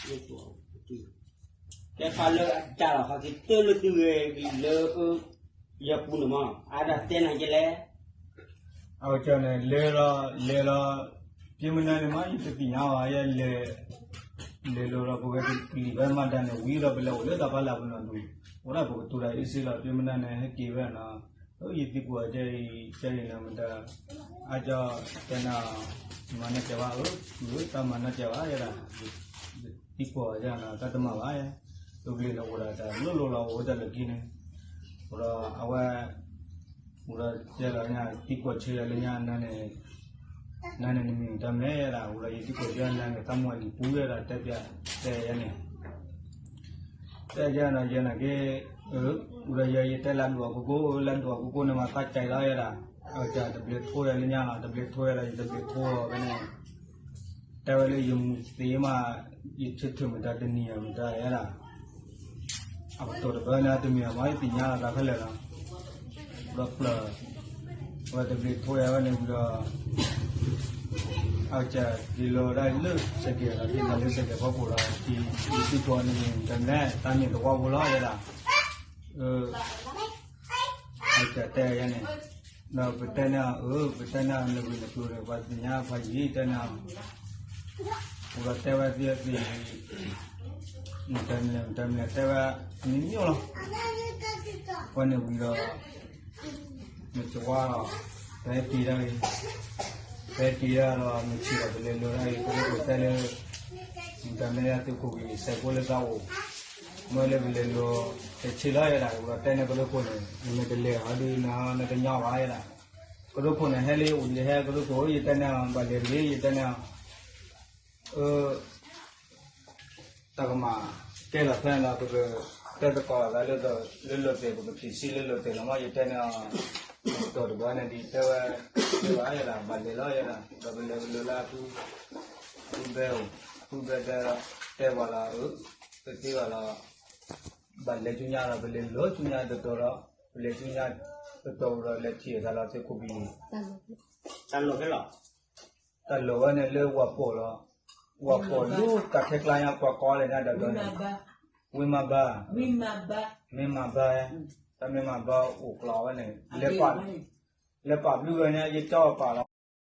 ကဲပှၤလၢအတၢ်လီၤခီက့ၤတၢၢ်လၢသုဂဲၤလၢ ယပူၤန့ၣ်မး အါဒၣ်တဲနၤကဲလဲၣ်. အဝဲကၢန့ၣ် လဲၤလီၤ လဲၤလီၤ ပျဲမနုၤန့ၣ်မး ယတသ့ၣ်ညါဘၣ် ယဲလဲၤ လဲၤလိၤဒီးပဝဲကလံၤဖဲမၤဒါန့ၣ် ဝံၤဒီးပလဲၤအိၣ်လၢတၢ်ဖးလၢ်ပနီၢ်ဒူၣ် အိၣ်ဒၣ်ပကတိၤတၢ်အ့ၣ်စ့လီၤ ပျဲမနုၤန့ၣ် ဟဲက့ၤဝဲနီၤ အယသံကွၢ်ကဲအံၤ ကဲအံၤန့ၣ်မတၤ အါကၠီတဲနၤ မၤနီၢ်ကဲဘၣ်ဧၢ တၢ်မၤနီၢ်ကဲဘၣ်ယဲဒၣ် သံကွၢ်ယဲနီၤ တၢ်တမၤဘၣ်ယဲ ပကလံၤန့ၣ်အိၣ်ဒၣ်တၢ်လိၣ်လိၣ်လီၤ အိၣ်ဝဲတၢ်လၢက့န့ၣ် အိၣ်ဒီးအဝဲ အိၣ်ဒီးတဲလီၤညါ သံကွၢ်ဆၢယၤလၢညါ နၤန့ၣ် နမံၤတၢ်မနုၤဒၣ် အိၣ်ဒီးယသံကွၢ်ဆၢယၤနၤန့ၣ် သးမုၢ်လံၤပူၤဝဲဒၣ် တဲပျး တဲယဲန့ၣ် တဲယဲနီၤ ယဲနာ်က့ အိၣ်ဒီးယဲ ယတဲလၢဒွးကကိး လၢဒွးကကိးန့ၣ်မး သးကဲလီၤယဲဒၣ် အဝဲတဘျဲးထိယၤလၢညါလီၤ တဘျဲးထိယၤလီၤ ယတဘျဲးထိအီၤဖဲန့ၣ် တဲဝဲလၢယမူၤသ့မး ယဆၢထၢၣ်မတၤတနံၤအမတၤယဲဒၣ် အပတီၢ်တဘၢန့ၣ် တမ့ၢ်အမၤသ့ၣ်ညါလီၤသးခဲလၢာ်လီၤ ဒီးပျၢၤ အဝဲတဘျဲးထိယၤဝဲန့ၣ်ဝံၤဒီး အဝဲက့ၤလီၤဒၣ်လၢစဲးကဲးလီၤ က့ၤလီၤလၢစဲးကဲးဖီခိၣ်လီၤ ယသံကွၢ်န့ၣ် တမ့ၢ်တၢ်မနုၤ တၢ်မ့ၢ်သဝီဖိလီၤယဲဒၣ် အဝဲတဲယဲန့ၣ် ဒီးပတဲန့ၢ်အီၤ ပတဲန့ၢ်အီၤ နဂ့ၢ်နကျိၤန့ၣ် ပှၤသ့ၣ်ညါဖးယံၤ တဲန့ၢ်အီၤ အိၣ်ဒီးတဲဝဲသ့ၣ်သ့ၣ် မတၤမနုၤ မတၤမနုၤ တဲဝဲ မ့ၢ်မ့ၢ်လီၤ ဝဲန့ၣ်ဝံၤဒီး မ့ၢ်ကဝါလီၤ ပဟဲက့ၤဒၣ်ဂ့ၤ ပဟဲက့ၤဒၣ်ဒီး မ့ၢ်ဆံးဒီးပလဲၤလိၤဒၣ်ဂ့ၤ ကဒိၣ်ခိၣ်တဲလၢ မတၤမနုၤ သုးခိၣ်ဂ့ၤ စဲးဖိလၢသးအိၣ် မ့ၢ်လၢပလဲၤလိၤ တဆံးလီၤယဲဒၣ် အိၣ်ဒီးတဲန့ၢ်ကဒိၣ်ခိၣ်န့ၣ် နမ့ၢ်တလဲၤဟီဒုးနၤ နတညီဘၣ်ယဲဒၣ် ကဒိၣ်ခိၣ်န့ၣ် ဟဲလၢအိၣ်လံဟဲ ကဒိၣ်ခိၣ် ယတဲန့ၢ်အီၤ ဘၣ်လဲၤတဂ့ၤ ယတဲန့ၢ်အီၤ တၢ်ကမၤ ကဲလီၤဖဲန့ၣ်ဒီး ပကတဲသကိးသးလၢ လၢလိာ်သ့ၣ် ပကဖံးစံလၢလိာ်သ့ၣ်လီၤမး ယတဲန့ၢ်အီၤ တီၢ်တဘၣ်န့ၣ်ဒ်တဲဝဲ တဲဘၣ်ယဲဒၣ် ဘၣ်လဲၤလီၤယဲဒၣ် ဒီးပလဲၤကလိၤလၢ ဖုဘဲအိၣ် ဖုဘဲတဲ တဲဘၣ်လီၤ အၢ တသ့ဘၣ်လီၤ ဘၣ်လဲၤဆူညါဒီး ပလဲၤလိၤဆူညါတတီၤဒီး ပလဲၤဆူညါတတီၤဒီး လဲၤထံၣ်သးလီၤ သုးခိၣ်ဘံၣ် တၢ်လီၢ်ခဲလၢာ် တၢ်လီၢ်ဝဲန့ၣ်လၢဝၤပိာ်လီၤ ဝၤပိာ်လူၤတၢ်ခဲကျါညါ ကွၢ်ကီလဲၣ်ညါဒီး ဝ့ၢ်မၤဘါ မ့ၢ်မၤဘါ တၢ်မ့ၢ်မၤဘါအိၣ်ကျီဝဲန့ၣ် လဲၤပာ်ဘျုးဝဲညါ ယကၠီပာ်လီၤ